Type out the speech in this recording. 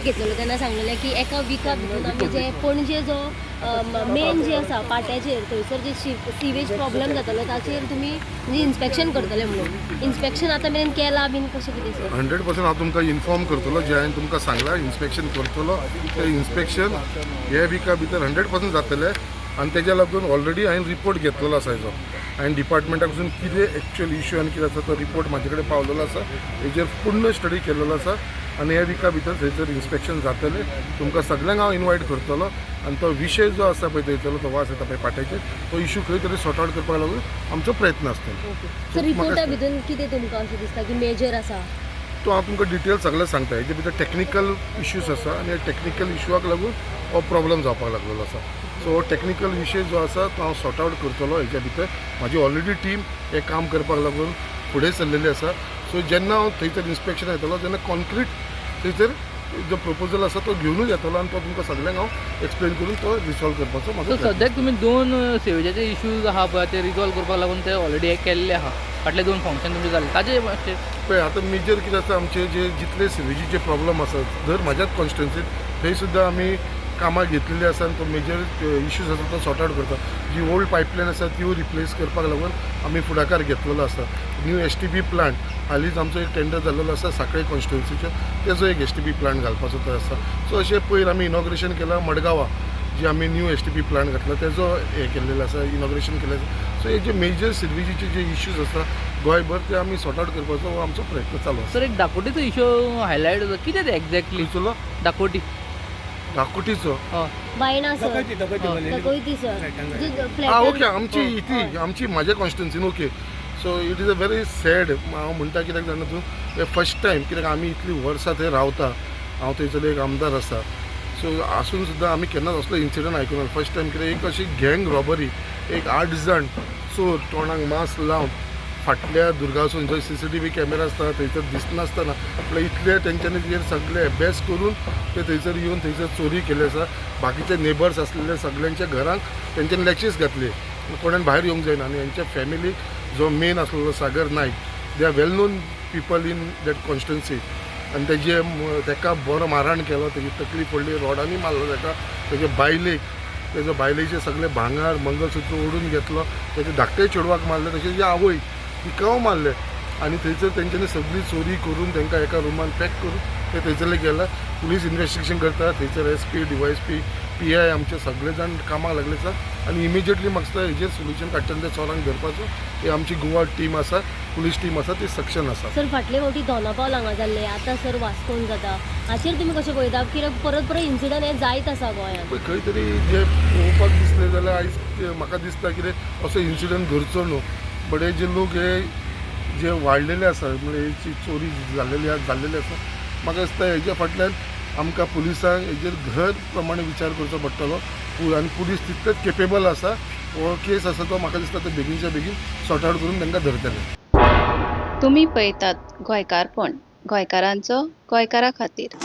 Report घेतलेलो तेन्ना सांगलेलें की एका विका भितून आमी जे पणजे जो मेन जे आसा पाट्याचेर थंयसर जे सिवेज प्रॉब्लम जातालो ताचेर तुमी म्हणजे इन्स्पेक्शन करतले म्हणून. इन्स्पेक्शन आतां मेरेन केलां बीन कशें कितें सर? 100% हांव तुमकां इन्फॉर्म करतलो. जे हांवें तुमकां सांगलां इन्स्पेक्शन करतलो, तें इन्स्पेक्शन हे विका भितर 100% जातलें. आनी तेज्या लागून ऑलरेडी हांवें रिपोर्ट घेतलेलो आसा हेजो. हांवें डिपार्टमेंटा कडसून कितें एक्चुअल इशू आनी कितें आसा तो रिपोर्ट म्हाजे कडेन पावलेलो आसा. हेजेर पूर्ण स्टडी केलेलो आसा आनी ह्या विका भितर थंयसर इन्स्पेक्शन जातलें. तुमकां सगल्यांक हांव इनवायट करतलो आनी तो विशय जो आसा पळय, थंयसरलो तो वास येता पळय पाट्याचेर, तो इशू खंय तरी सॉर्ट आवट करपाक लागून आमचो प्रयत्न आसतलो. ओके सर, रिपोर्टा भितून कितें तुमकां अशें दिसता की मेजर आसा? तो हांव तुमकां डिटेल सगळें सांगता. हेजे भितर टॅक्निकल इश्यूज आसा आनी ह्या टॅक्निकल इश्यूआक लागून हो प्रॉब्लम जावपाक लागलेलो आसा. सो हो टॅक्निकल विशय जो आसा तो हांव सॉर्ट आवट करतलो. हेज्या भितर म्हाजी ऑलरेडी टीम हें काम करपाक लागून फुडें सरलेली आसा. सो जेन्ना हांव थंयसर इन्स्पेक्शन येतलो तेन्ना कॉन्क्रीट थंयसर जो प्रपोजल आसा तो घेवनूच येतलो आनी तो तुमकां सगल्यांक हांव एक्सप्लेन करून तो रिसॉल्व करपाचो म्हाजो सो प्रयत्न. सद्याक तुमी दोन सिवेजाचे इश्यूज आहा पळय, ते रिजॉल्व करपाक लागून ते ऑलरेडी हे केल्ले आहा. फाटले दोन फंक्शन तुमचे जाले ताजे मातशें. पळय, आतां मेजर कितें आसा, आमचे जे जितले सिवेजीचे प्रॉब्लम आसात जर म्हाज्याच कॉन्स्टिट्युन्सीत, थंय सुद्दां आमी कामां घेतलेली आसा आनी तो मेजर इश्यूज आसा तो सॉर्ट आवट करता. जी ओल्ड पायपलायन आसा त्यो रिप्लेस करपाक लागून आमी फुडाकार घेतलेलो आसा. न्यू एसटीपी प्लांट, हालींच आमचो एक टेंडर जाल्लेलो आसा साखळे कॉन्स्टिट्युन्सीचो, तेजो एक एसटीपी प्लांट घालपाचो तो आसा. सो अशें पयर आमी इनॉग्रेशन केलां मडगांवां, जी आमी न्यू एसटीपी प्लांट घातला तेजो हें केल्लेलो आसा, इनॉग्रेशन केलें आसा. सो हे जे मेजर सिवेजीचे जे इश्यूज आसा गोंयभर ते आमी सॉर्ट आवट करपाचो हो आमचो प्रयत्न चालू आसा. सर, एक दाकोटीचो इश्यू हायलायट जाता, कितें ते एक्झॅक्टली? खंयचो? दाकोटी. दाकोटीचो? हय. बायणा सर, दाखयती सर जे आं, ओके. फ्लॅट. आमची ती आमची म्हाज्या कॉन्स्टिट्युन्सीन. Okay, so it is a very sad. हांव म्हणटा कित्याक जाणा तूं, हे फर्स्ट टायम, कित्याक आमी इतलीं वर्सां थंय रावता, हांव थंयसर एक आमदार आसा, सो आसून सुद्दां आमी केन्नाच असलो इन्सिडंट आयकूना. फर्स्ट टायम कित्याक एक अशी गँग रॉबरी, एक आठ जाण चोर तोंडाक मास्क लावन फाटल्या दुर्गासून जंय सीसीटीव्ही कॅमेरा आसता थंयसर दिसनासतना, म्हळ्यार इतले तेंच्यांनी तेजेर सगळे अभ्यास करून ते थंयसर येवन थंयसर चोरी केली आसा. बाकीचे नेबर्स आसलेले सगळ्यांच्या घरांक तेंच्यांनी लॅचीस घातली, कोणान भायर येवंक जायना. आनी हेंच्या फॅमिलीक जो मेन आसलेलो सागर Naik, they are well known people in that constituency. आनी तेजे तेका बरो मारहाण केलो, तेजी तकली पडली, रोडांनी मारलो तेका. तेजे बायलेक, तेजो बायलेचे सगळे भांगर मंगलसूत्र ओडून घेतलो. तेजे धाकटे चेडवाक मारले, तशें तेजी आवय तिकाय मारले. आनी थंयसर तेंच्यांनी सगळी चोरी करून तांकां एका रुमान पॅक करून ते थंयसरले गेले. पुलीस इन्वेस्टिगेशन करता. थंयसर एसपी, डीवायएसपी, पीआय आमचे सगळे जाण कामाक लागले आसा आनी इमिजिएटली म्हाका दिसता हेजेर सोल्युशन काडटले. ते चोरांक धरपाचो ही आमची गोवा टीम आसा, पुलीस टीम आसा, ती सक्षम आसा. सर, फाटले फावटी दोनापावल हांगा जाल्ले, आतां सर वास्कोन जाता, हाचेर तुमी कशें पळयता? कित्याक परत परत इन्सिडंट हे जायत आसा गोंयांत. पळय, खंय तरी जे पळोवपाक दिसलें जाल्यार आयज ते म्हाका दिसता कितें असो इन्सिडंट घडचो न्हू. बट हे जे लोक हे जे वाडलेले आसा, म्हणजे हेची चोरी जाल्लेली आसा, म्हाका दिसता हेज्या फाटल्यान आमकां पुलिसांक हेजेर घर प्रमाणे विचार करचो पडटलो आनी पुलीस तितलेच केपेबल आसा. हो केस आसा तो म्हाका दिसता ते बेगीनच्या बेगीन सॉर्ट आवट करून तांकां धरतले. तुमी पळयतात गोंयकारपण, गोंयकारांचो गोंयकारा खातीर.